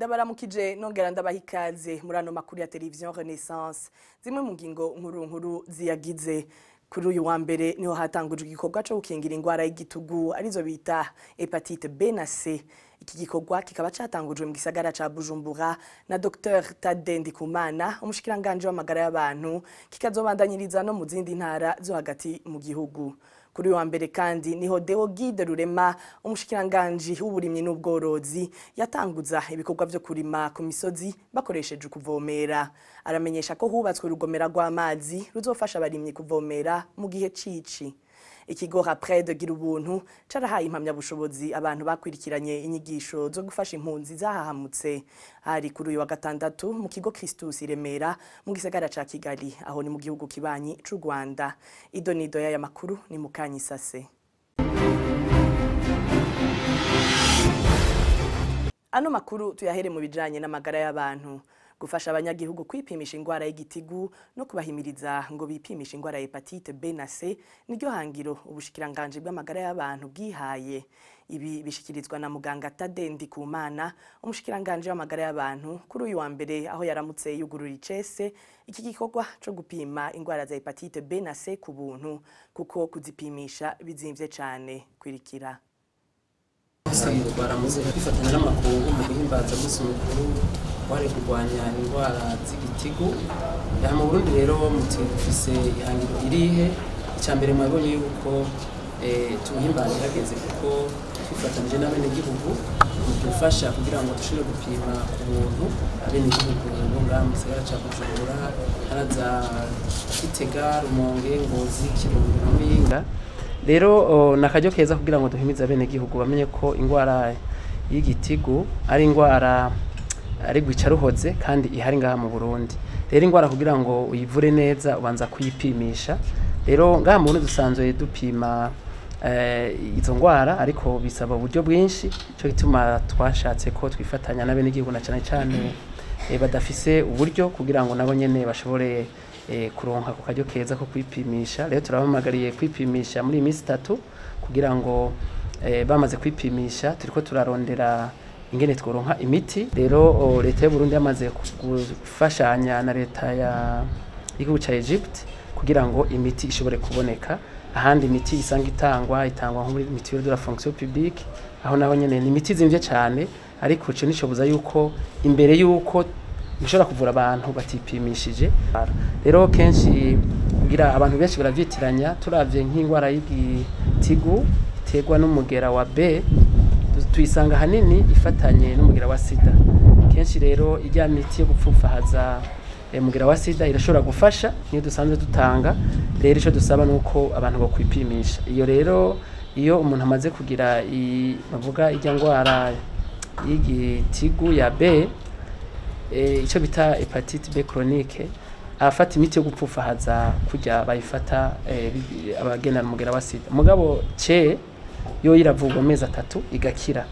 Ndabaramukije nongera ndabaha ikaze muri ano makuru ya Television Renaissance. Zimwe mu ngingo nkuru nkuru ziyagize: kuri uyu wa mbere niho hatangujwe igikorwa cyo gukingira ingwara y'igitugu, arizo bita hépatite B na C. Iki gikorwa kikaba catangujwe mu gisagara ca Bujumbura na Dr Tade Ndikumana, umushikiranganje w'amagara y'abantu, kikazobandanyiriza no mu zindi ntara zo hagati mu gihugu. Kuri uyu wa mbere kandi niho Deo Guide Rurema, umushikiranganje w'uburimyi n'ubworozi, yatanguza ibikorwa vyo kurima ku misozi bakoresheje kuvomera. Aramenyesha ko hubatswe urugomera rw'amazi ruzofasha abarimyi kuvomera mu gihe cici. Ikigo Rapred gira ubuntu carahaye impamyabushobozi abantu bakwirikiranye inyigisho zo gufasha impunzi zahahamutse. Hari kuri uyu wa gatandatu mu kigo Christus i Remera mu gisagara ca Kigali, aho ni mu gihugu kibanyi c'u Rwanda. Ido nido y'aya makuru ni mukanyisase. Ano makuru tuyahere mu bijanye n'amagara y'abantu. Gufasha abanyagihugu kwipimisha ingwara y'igitigu no kubahimiriza ngo bipimishe ingwara ya hépatite B na C niryo hangiro ubushikiranganje bw'amagara y'abantu bwihaye. Ibi bishikirizwa na muganga Tade Ndikumana, umushikiranganje w'amagara y'abantu, kuri uyu wa mbere aho yaramutse yugurura icese iki gikorwa co gupima ingwara za hépatite B na C ku buntu, kuko kuzipimisha bizimvye cane. Kwirikira. Baramuze kwifatanya n'amakungu mu guhimbaza umunsi mukuru wari kurwanya indwara z'igitigu. Aha mu Burundi rero muti dufise ihangiro irihe? Icya mbere, mwabonye yuko tuwuhimbaje hageze, kuko twifatanije n'abenegihugu mu gufasha kugira ngo dushobore gupima ku buntu abenegihugu bo ngaha mu gisagara ca Bujumbura, ntara za Gitega, Rumonge, Ngozi, Kirundo na Muyinga. Rero ni akaryo keza kugira ngo duhimize abenegihugu bamenye ko indwara y'igitigu ari indwara ari gwica ruhoze kandi ihari ngaha mu Burundi. Rero indwara kugira ngo uyivure neza ubanza kuyipimisha. Rero ngaha mu Burundi dusanzwe dupima izo ndwara, ariko bisaba uburyo bwinshi. Cyo gituma twashatse ko twifatanya n'abenegihugu, na cane cane badafise uburyo, kugira ngo nabo nyene bashobore kuronka ku karyo keza ko kwipimisha. Rero turabahamagariye kwipimisha muri iyi minsi 3, kugira ngo bamaze kwipimisha turiko turarondera ingene tworonka imiti. Rero leta y'u Burundi yamaze gufashanya na leta ya igihugu ca Egypt kugira ngo imiti ishobore kuboneka. Ahandi imiti isanga itangwa nko muri mutuelle de la fonction publique, aho naho nyene ni imiti izimvye cane, ariko ico nicobuza yuko imbere yuko mushobora kuvura abantu batipimishije. Rero kenshi kugira abantu benshi baravyitiranya. Turavye nk'indwara y'igitigu iterwa n'umugera wa B, tuyisanga hanini ifatanye n'umugera wa sida kenshi. Rero irya miti yo gupfupfahaza umugera wa sida irashobora gufasha, niyo dusanzwe dutanga. Rero ico dusaba nuko abantu bokwipimisha. Iyo rero iyo umuntu amaze kugira, bavuga irya ndwara y'igitigu ya B, icyo bita hépatite B chronique, afata imiti yo gupfufahaza kurya bayifata abagendana umugera wa sida. Mugabo C yo iravurwa amezi 3 igakira.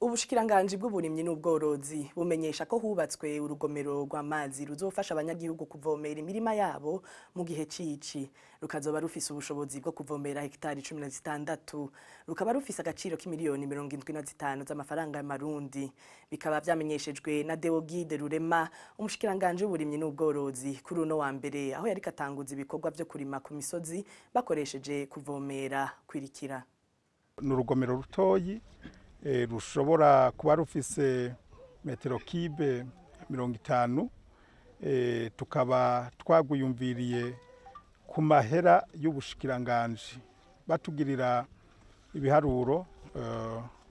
Ubushikiranganji bw'uburimyi n'ubworozi bumenyesha ko hubatswe urugomero rw'amazi ruzofasha abanyagihugu kuvomera imirima yabo mu gihe cici. Rukazoba rufise ubushobozi bwo kuvomera hegitari 16, rukaba rufise agaciro k'imiliyoni 75 z'amafaranga y'Amarundi. Bikaba vyamenyeshejwe na Deo Guide Rurema, umushikiranganje w'uburimyi n'ubworozi, kuri uno wa mbere aho yariko atanguza ibikorwa vyo kurima ku misozi bakoresheje kuvomera. Kwirikira. Ni urugomero rutoyi rushobora kuba rufise metero cubes 50. Tukaba twaguyumviriye ku mahera y'ubushikiranganje. Batugirira ibiharuro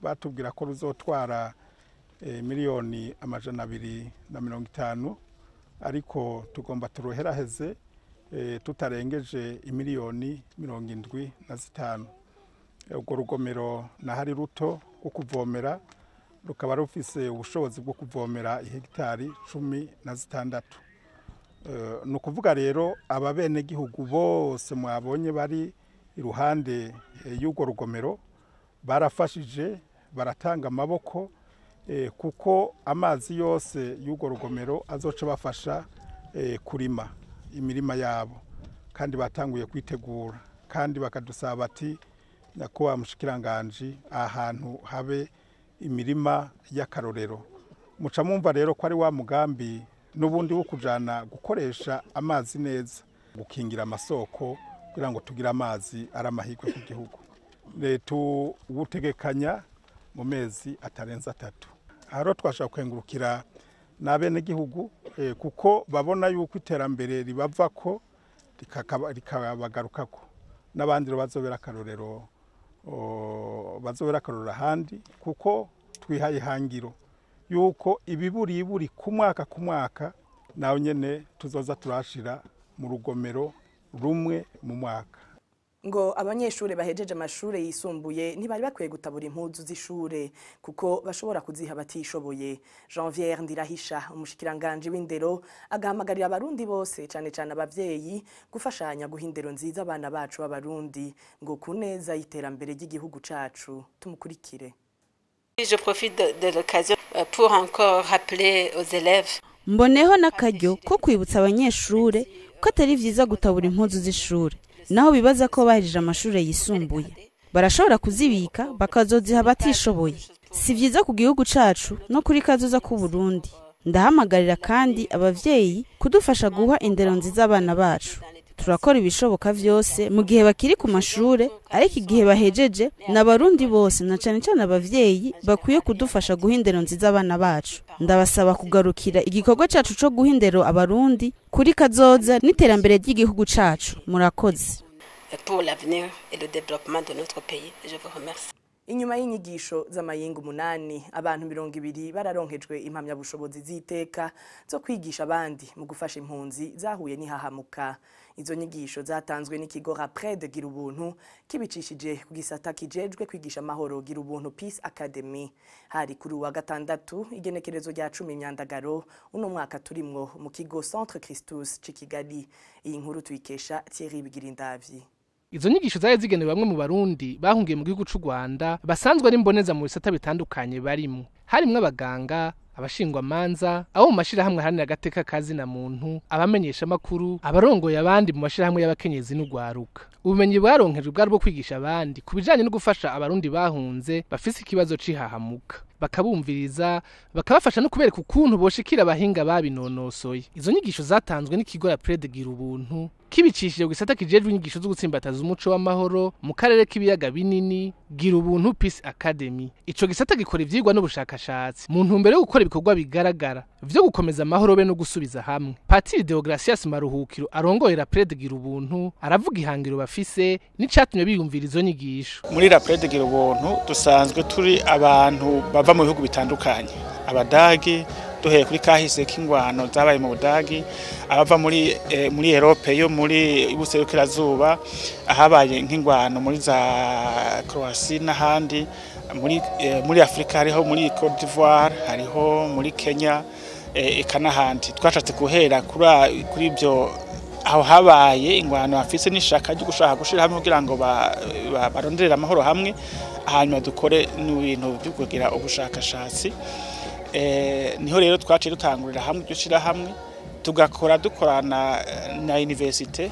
batubwira ko ruzotwara miliyoni 250, ariko tugomba turoheraheze tutarengeje imiliyoni 75. Urwo rugomero nahari ruto rwo kuvomera, rukaba rufise ubushobozi bwo kuvomera ihegitari 16. Ni ukuvuga rero aba benegihugu bose mwabonye bari iruhande y'urwo rugomero barafashije, baratanga amaboko, kuko amazi yose y'urwo rugomero azoca bafasha kurima imirima yabo. Kandi batanguye kwitegura, kandi bakadusaba bati: "Nyakubahwa mushikiranganji, ahantu habe imirima y'akarorero." Muca mumva rero ko ari wa mugambi n'ubundi wo kujana gukoresha amazi neza, gukingira amasoko kugira ngo tugire amazi ari amahirwe ku gihugu. Tuwutegekanya mu mezi atarenze 3. Aho twashaka kwengurukira n'abenegihugu kuko babona yuko iterambere ribavako rikabagarukako, n'abandi bazobera akarorero ahandi, kuko twihaye ihangiro yuko ibiburiburi ku mwaka ku mwaka nawe nyene tuzoza turashira mu rugomero rumwe mu mwaka. Ngo abanyeshure bahejeje amashure yisumbuye ntibari bakwiye gutabura impuzu z'ishure kuko bashobora kuziha batishoboye. Janvier Ndirahisha, umushikiranganje w'indero, agahamagarira abarundi bose cane cane abavyeyi gufashanya guha indero nziza abana bacu b'abarundi ngo kuneza iterambere ry'igihugu cacu. Tumukurikire. Je profite de l'occasion pour encore rappeler aux élèves. Mboneho n'akaryo ko kwibutsa abanyeshure ko atari vyiza gutabura impuzu z'ishure naho bibaza ko bahejeje amashure yisumbuye. Barashobora kuzibika bakazoziha batishoboye. Si vyiza ku gihugu cacu no kuri kazoza ku Burundi. Ndahamagarira kandi abavyeyi kudufasha guha indero nziza abana bacu. Turakora ibishoboka vyose mu gihe bakiri ku mashure, ariko igihe bahejeje n'abarundi bose na cane cane abavyeyi bakwiye kudufasha guha indero nziza abana bacu. Ndabasaba kugarukira igikorwa cacu co guha indero abarundi kuri kazoza n'iterambere ry'igihugu cacu. Murakoze. Pour l'avenir et le développement de notre pays. Je vous remercie. Inyuma y'inyigisho z'amayinga 8 abantu 20 bararonkejwe impamyabushobozi z'iteka zo kwigisha abandi mu gufasha impunzi zahuye n'ihahamuka. Izo nyigisho zatanzwe n'ikigo Rapred Gira Ubuntu kibicishije ku gisata kijejwe kwigisha amahoro Gira Ubuntu Peace Academy. Hari kuri wa gatandatu igenekerezo rya 10 Myandagaro uno mwaka turimwo mu kigo Centre Christus ci Kigali. Iyi nkuru tuyikesha Thierry Bigirindavyi. Izo nyigisho zari zigenewe bamwe mu Barundi bahungiye mu gihugu c'u Rwanda basanzwe ari imboneza mu bisata bitandukanye barimo. Harimwo abaganga, abashingwa manza, abo mu mashirahamwe aharanira agateka kazi na muntu, abamenyesha makuru, abarongoye abandi mu mashirahamwe y'abakenyezi n'ugwaruka. Ubumenyi bwaronkejwe bwari bwo kwigisha abandi ku bijanye no gufasha abarundi bahunze bafise ikibazo c'ihahamuka, bakabumviriza, bakabafasha no kubereka ukuntu boshikira abahinga babinonosoye. Izo nyigisho zatanzwe n'ikigo Rapred Gira Ubuntu kibicishije ku gisata kijejwe inyigisho zo gutsimbataza umuco w'amahoro mu karere k'ibiyaga binini Gira Ubuntu Peace Academy. Ico gisata gikora ivyigwa n'ubushakashatsi mu ntumbero yo gukora ibikorwa bigaragara vyo gukomeza amahoro be no gusubiza hamwe. Patiri Deogratias Maruhukiro arongoye Rapred Gira Ubuntu aravuga ihangiro bafise n'icatumye biyumvira izo nyigisho. Muri Rapred Gira Ubuntu dusanzwe turi abantu bava mu bihugu bitandukanye, abadagi duheye kuri kahise k'ingwano zabaye mu Budagi, abava muri Europe yo muri ibuserukirazuba ahabaye nk'ingwano muri za Croatie n'ahandi, muri Afrika hariho muri Cote d'Ivoire, hariho muri Kenya eka n'ahandi. Twashatse guhera kuri ibyo aho habaye ingwano hafise n'ishaka ryo gushaka gushira hamwe kugira ngo baronderere amahoro hamwe, hanyuma dukore n'ibintu byo kugira ubushakashatsi. Niho rero twaciye dutangurira hamwe dushira hamwe tugakora dukorana na universite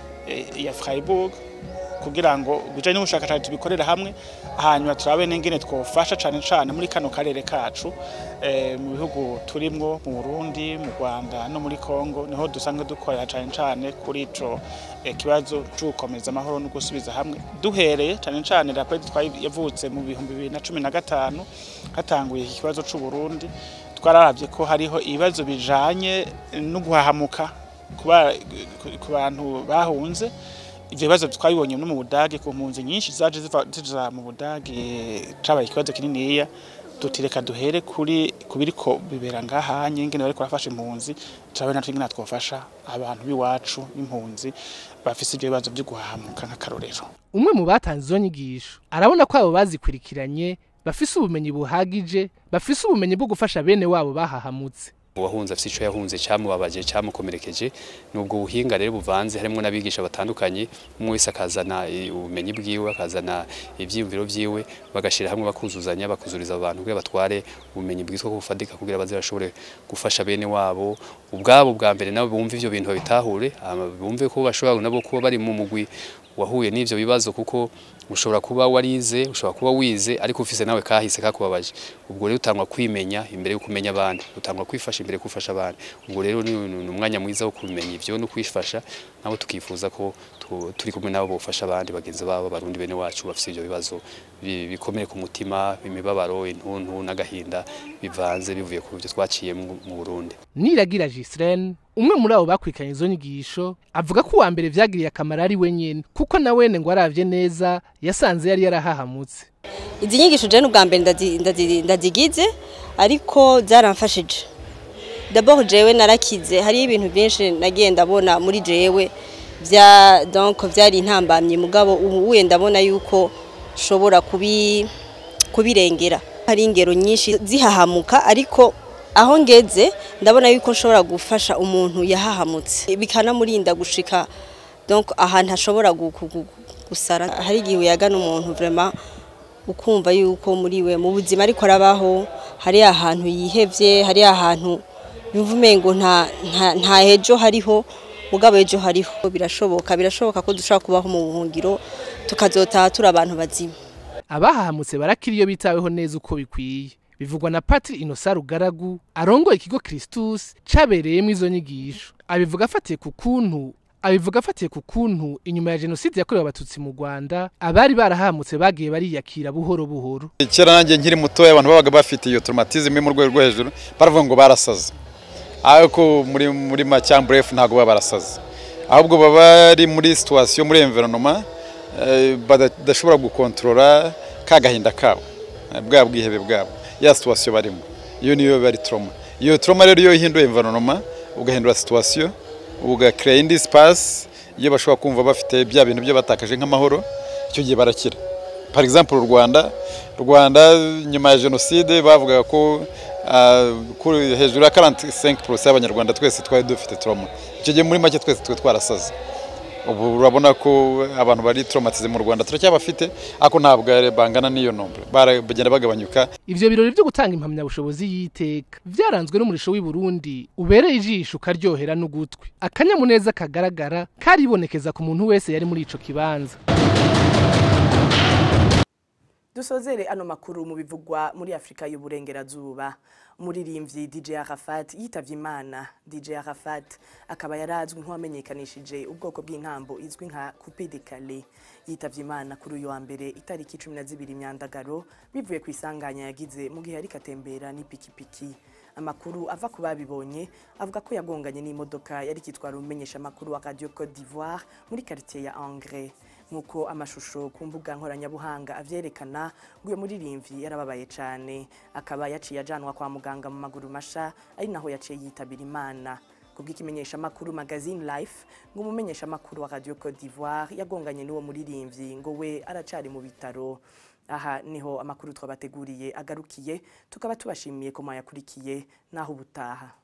ya Freiburg kugira ngo bijanye n'ubushakashatsi tubikorera hamwe, hanyuma turabe n'ingene twofasha cane cane muri kano karere kacu mu bihugu turimwo mu Burundi, mu Rwanda no muri Kongo. Niho dusanzwe dukorera cane cane kuri ico kibazo c'ugukomeza amahoro no gusubiza hamwe, duhereye cane cane Rapred yavutse mu 2015 hatanguye iki kibazo c'u Burundi. Twararavye ko hariho ibibazo bijanye no guhahamuka ku bantu bahunze. Ivyo bibazo twabibonye no mu Budage ku mpunzi nyinshi zaje ziva mu Budage, cabaye ikibazo kininiya. Tutireka duhere kuri kubiriko bibera ngaha nyingene bariko barafasha impunzi, turabe natwe ingene twofasha abantu biwacu impunzi bafise ivyo bibazo byo guhahamuka nk'akarorero. Umwe mu batanze izo nyigisho arabona ko abo bazikurikiranye bafise ubumenyi buhagije, bafise ubumenyi bwo gufasha bene wabo bahahamutse. Uwahunze afise ico yahunze cyamubabaje cyamukomerekeje, nubwo buhinga rero buvanze harimo n'abigisha batandukanye, umwe wese akazana ubumenyi bwiwe, akazana ivyiyumviro vyiwe, bagashira hamwe bakuzuzanya, bakuzuriza abantu kugira batware ubumenyi bwitwa ko bufadika kugira baze bashobore gufasha bene wabo ubwabo bwa mbere, nabo bumve ivyo bintu babitahure, bumve ko bashobora nabo kuba bari mu mugwi wahuye n'ivyo bibazo, kuko Ushobora kuba warize, ushobora kuba wize, ariko ufise nawe kahise kakubabaje. Ubwo rero utangwa kwimenya imbere yo kumenya abandi, utangwa kwifasha imbere yo gufasha abandi. Ubwo rero ni umwanya mwiza wo kumenya ivyo no kwifasha, nabo tukifuza ko turi kumwe nabo bofasha abandi bagenzi babo barundi bene wacu bafise ivyo bibazo bikomeye ku mutima, imibabaro, intuntu n'agahinda bivanze bivuye ku byo twaciye mu Burundi. Niragira Gislaine, umwe muri abo bakwikanye izo nyigisho, avuga ko uwa mbere vyagiriye akamaro ari we nyene, kuko na wene ngo aravye neza yasanze yari yarahahamutse. Izi nyigisho je n'ubwa mbere ndazigize, ariko zaramfashije. D'abord jewe narakize, hari ibintu byinshi nagiye ndabona muri jewe vya donc vyari intambamye, mugabo ubu ndabona yuko shobora kubirengera. Hari ingero nyinshi zihahamuka, ariko aho ngeze ndabona yuko nshobora gufasha umuntu yahahamutse bikanamurinda gushika donc ahantu ashobora gusara. Hari igihe uyagana umuntu vraiment ukumva yuko muri we mu buzima ariko arabaho, hari ahantu yihevye, hari ahantu yumva ngo nta hejo hariho, mugabo ejo hariho. Birashoboka ko dushobora kubaho mu buhungiro tukazotaha turi abantu bazima. Abahahamutse barakira iyo bitaweho neza uko bikwiye. Bivugwa na Patri Innocent Rugaragu arongoye ikigo Christus cabereyemo izo nyigisho. Abivuga afatiye ku kuntu inyuma ya jenoside yakorewe abatutsi mu Rwanda abari barahamutse bagiye bariyakira buhoro buhoro. Kera nanjye nkiri mutoya abantu babaga bafite iyo traumatisme mu rwego rwo hejuru baravuga ngo barasaze, ariko muri macyambref ntago baba barasaze, ahubwo baba ari muri situation muri environnement badashobora gukontrola kagahinda kabo bwa bwihebe bwabo ya situation barimo. Iyo niyo bari trauma. Iyo trauma rero iyo ihinduye environnement ugahindura situation ugacreate indi space iyo bashobora kumva bafite bya bintu byo batakaje nk'amahoro, icyo gihe barakira. Par exemple u Rwanda nyuma ya genocide bavugaga ko kuri hejuru ya 45% y'abanyarwanda twese twari dufite trauma. Icyo gihe muri make twese twe twarasaze. Ubu urabona ko abantu bari traumatize mu Rwanda turacyabafite, ako ntabwo bangana n'iyo nombre, bagenda bagabanyuka. Ivyo birori byo gutanga impamyabushobozi y'iteka vyaranzwe n'umurisho w'i Burundi ubereye ijisho karyohera n'ugutwi. Akanyamuneza kagaragara karibonekeza ku muntu wese yari muri ico kibanza. Dusozere ano makuru mu bivugwa muri Afrika y'uburengerazuba. Umuririmbyi DJ Arafat yitavye Imana. DJ Arafat akaba yarazwi nk'uwamenyekanishije ubwoko bw'intambo izwi nka Coupé Décalé. Yitavye Imana kuri uyu wa mbere itariki 12 Myandagaro bivuye ku isanganya yagize mu gihe ariko atembera n'ipikipiki. Amakuru ava ku babibonye avuga ko yagonganye n'imodoka yari kitwara umumenyesha makuru wa Radio Côte d'Ivoire muri quartier ya Angres. Nkuko amashusho ku mbuga nkoranyabuhanga avyerekana, ngo uyo muririmvyi yarababaye cane, akaba yaciye ajanwa kwa muganga mu maguru masha, ari naho yaciye yitabira Imana. Kubw'ikimenyesha makuru Magazine Life, ngo umumenyesha makuru wa Radio Côte d'Ivoire yagonganye n'uwo muririmvyi ngo we aracari mu bitaro. Aha niho amakuru twabateguriye agarukiye, tukaba tubashimiye ko mwayakurikiye, naho ubutaha.